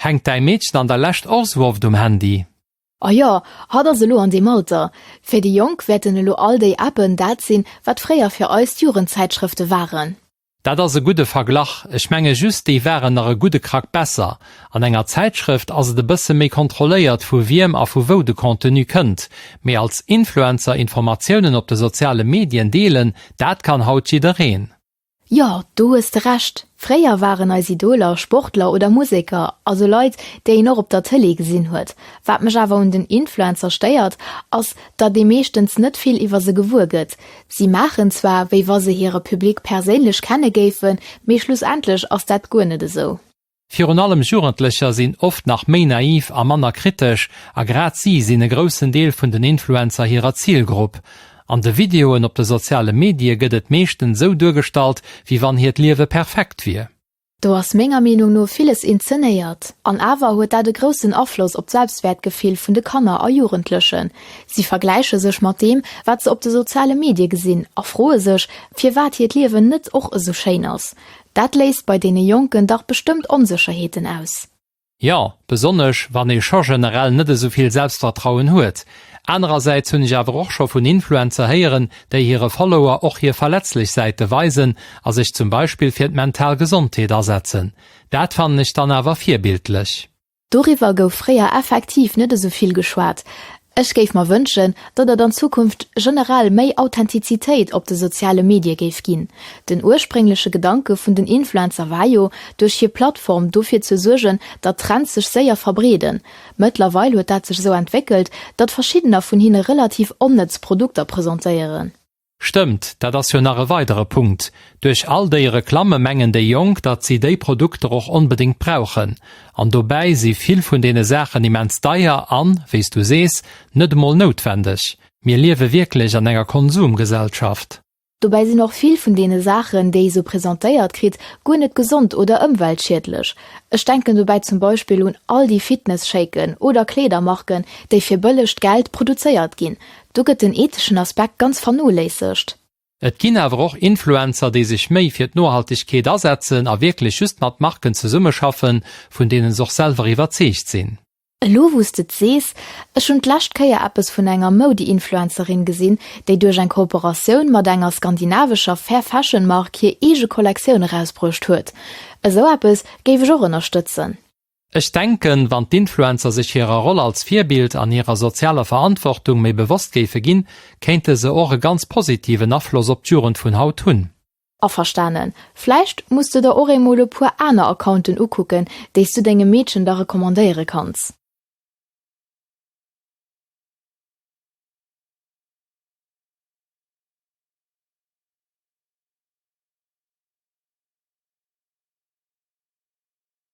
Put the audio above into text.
Hänkt däi Meedchen an der Lescht och sou oft um Handy? A jo, hatt ass elo an deem Alter. Fir déi Jonk wäerten elo all déi Appen dat sinn, wat fréier fir eis d'Jugendzäitschrëfte waren. Dat ass e gudde Verglach. Ech menge just, déi waren nach e gudde Krack besser. An enger Zäitschrëft ass et e bësse méi kontrolléiert, vu wiem a vu wou de Contenu kënnt. Mee als Influencer Informatiounen op de soziale Medien deelen, dat kann haut jiddereen. Jo, do hues de Recht. Fréier waren eis Idoler Sportler oder Museker, also Leit, déi een och op der Tëlee gesinn huet. Wat mech awer un den Influencer stéiert, ass, datt ee meeschtens net vill iwwer se gewuer gëtt. Si maachen zwar, wéi wa se hire Public perséinlech kenne géifen, mee schlussendlech ass dat guer net esou. Virun allem Jugendlecher sinn oft nach méi naiv a manner kritesch a grad si sinn e groussen Deel vun den Influencer hirer Zilgrupp. An de Videoen op de soziale Medie gëtt et meeschtens esou duergestallt, wéi wann hiert Liewe perfekt wier. Do ass menger Meenung no villes inzenéiert. An awer huet dat e groussen Afloss op d'Selbstwäertgefill vun de Kanner a Jugendlechen. Si vergläiche sech mat deem, wat se op de soziale Medie gesinn a froe sech, firwat hiert Liewen net och esou schéin ass. Dat léist bei deene Jonken dach bestëmmt Onsécherheeten aus. Jo, besonnesch wann ee scho generell net esou vill Selbstvertrauen huet. Anerersäits hunn ech awer och scho vun Influencer héieren, déi hire Follower och hir verletzlech Säite weisen a sech zum Beispill fir d'mental Gesondheet asetzen. Dat fannen ech dann awer virbildlech. Doriwwer gouf fréier effektiv net esou vill geschwat. Ech géif mer wënschen, datt et an Zukunft generell méi Authentizitéit op de soziale Medie géif ginn. Den urspréngleche Gedanke vun den Influencer war jo, duerch hir Plattform dofir ze suergen, datt Trends sech séier verbreeden. Mëttlerweil huet dat sech esou entwéckelt, datt verschiddener vun hinne relativ onnëtz Produkter presentéieren. Stëmmt, dat ass jo nach e weidere Punkt. Duerch all déi Reklamme mengen déi Jonk, datt si déi Produkter och onbedéngt brauchen. An dobäi si vill vun deene Saachen immens deier an, wéi s du sees, net emol noutwendeg. Mir liewe wierklech an enger Konsumgesellschaft. Dobäi sinn och vill vun deene Saachen, déi ee sou presentéiert kritt, guer net gesond oder ëmweltschiedlech. Ech denken dobäi zum Beispill un all déi Fitness-Shaken oder Kleedermarken, déi fir bëllegt Geld produzéiert ginn. Do gëtt den etheschen Aspekt ganz vernoléissegt. Et ginn awer och Influencer, déi sech méi fir d'Nohaltegkeet asetzen a wierklech just mat Marken zesummeschaffen, vun deenen se och selwer iwwerzeegt sinn. Elo wou s de et sees, ech hunn d'lescht Kéier eppes vun enger Moudi-Influencerin gesinn, déi duerch eng Kooperatioun mat enger skandinavescher Fair Fashion Mark hir eege Kollektioun erausbruecht huet. Esou eppes géif ech och ënnerstëtzen. Ech denken, wann d'Influencer sech hirer Roll als Virbild an hirer sozialer Verantwortung méi bewosst géife ginn, kéinte se och e ganz positiven Afloss op d'Jugend vun haut hunn. Averstanen. Vläicht muss de der och eemol e puer aner Accounten ukucken, déi s du dengem Meedchen da recommandéiere kanns.